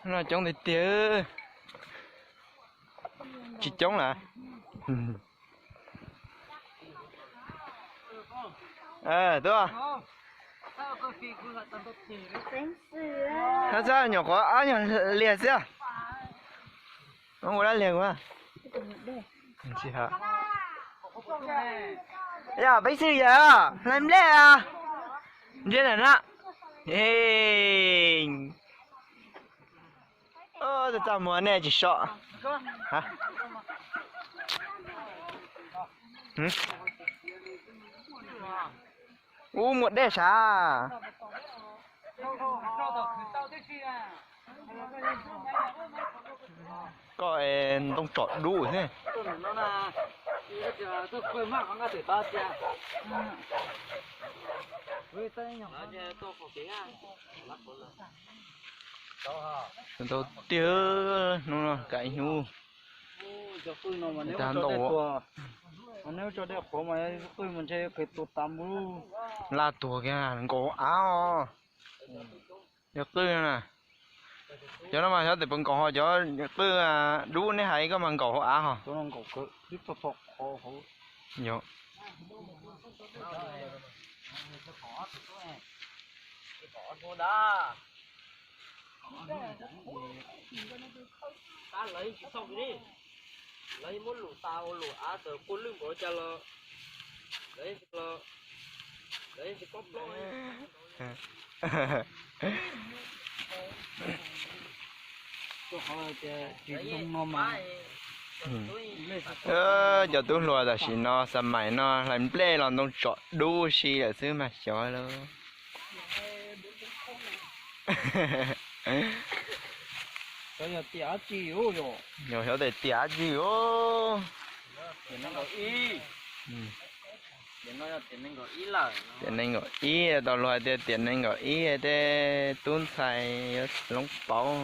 No coob tiag tiag. Tsis coob lawm. Tuaj. Hab txaj nyuam qhuav ob nyuag liag xwb. Ua dab liag ua. Yog peb xwb yog hlais nplej. Ntsia na. Txaj muag nej tsis so. Ub, muaj dej sav. Koj ntoo tsom dub xwb. Sawv ntau tiag, hnub no kav ib hnub. Tag ntau. Laj tuag kiag nkaus hauv av os. Cov qwj no na. Cov no mas xyov tes puas nkaus ho cov qwj dub neb hais koj mas nkaus hauv av ho. Lawv yeej tsis txhob li, lawv yeej muab lus tas ua lus av txawm quaj lwj npaum cas los lawv yeej tsis, lawv yeej tsis paub plaub. Cov tub hluas tam sim no xa mais no hlais nplej los ntoo tsom dub si lawm xwb mas xyov lawm. Yog xyov tes tiam dab tsi os. Tiam nees nkaum ib, tau luag hais tias tiam nees nkaum ib tej tub ntxhais yuav loob pauv.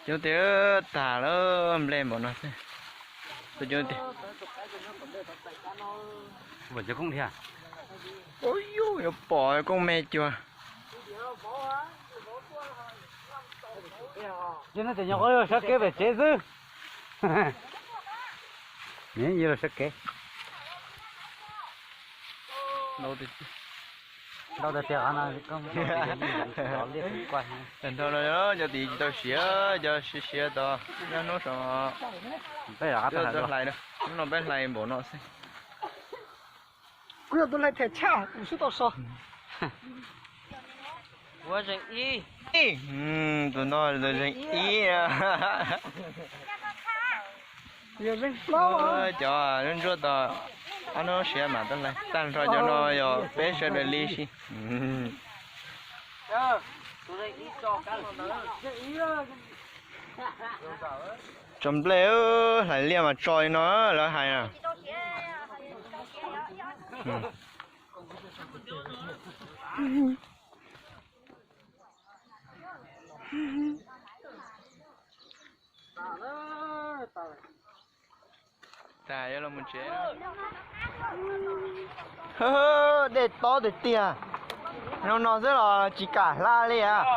Coob tiag, tag lawm, nplej npaum no xwb. Ua yuav pom kooj me cuag. Sab kev pem tsev xwb. Ntau tiag tiag. Tag nrho no cov tid tsis tau siav, cov siav siav tod nyob hnub saud. Hnub no peb hlais npaum no xwb. Kuv yog tus hlais them tshaj, kuv xub tau so. Tus no tus zeeg ib. Yog zeeg plaub. Cov ntsuab ntsuab tod, ob hnub siav mam tau hlais. Tag nrho cov no yog peb sawv daws li si. Tso nplej, hlais liaj mas tso li no lawv hais na. Tas yuav los mus tsev. Dej tob tiag tiag, no no xwb los tsis kam hla li as.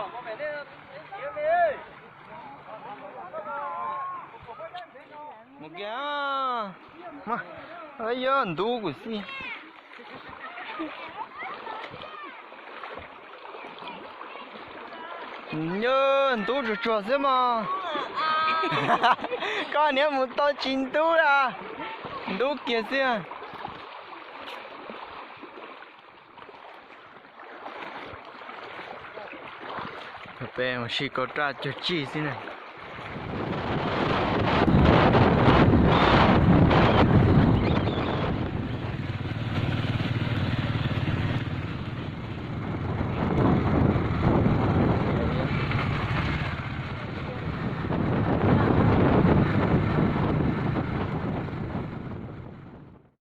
Mus kiag, yuav ntub kuv xij. Nyob ntub tsuag tsuag xwb mog. Koj niag mus tau tsis ntub a, ntub kiag xwb. Peb mus si kau raj cuag tsij xwb na.